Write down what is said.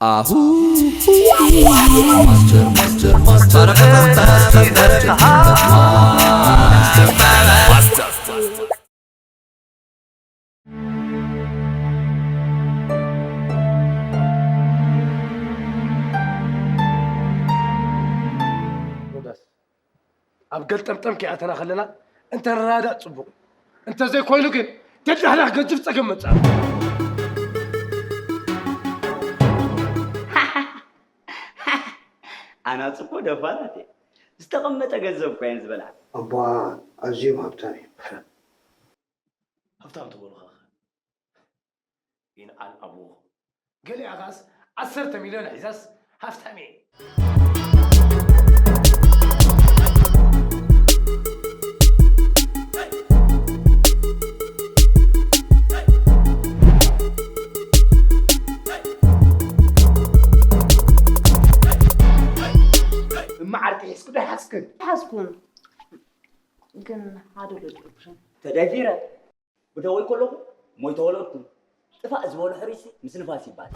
ኣሁ ማስተር ማስተር ማስተር ማስተር ማስተር ሮዳስ፣ ኣብ ገልጠምጠም ከይኣተና ከለና እንተንረዳዳእ ጽቡቕ፣ እንተዘይኮይኑ ግን ደድሕርያ ገጅፍ ጸገም መጻእና። ኣናጹ እኮ ደፋራት እየ። ዝተቐመጠ ገንዘብ እኳ እየን ዝበልዓ። ኣቦኣ ኣዝዮም ሃብታም እዮም። ሃብታም ትበሉኻ ኸ? ይንዓል ኣቦኹም። ገሊኣ ኸኣስ ዓሰርተ ሚልዮን ሒዛስ ሃፍታም እየ። እማ ዓርኪ ሒዝኩ ዶ ኣይሓዝክን? ሓዝኩም ግን ሓደ ዶ ድርብሽን ተደፊረ ብደወይ ከለኹ ሞይተ ወለድኩም ጥፋእ ዝበሎ ሕሩሲ ምስ ንፋስ ይባል።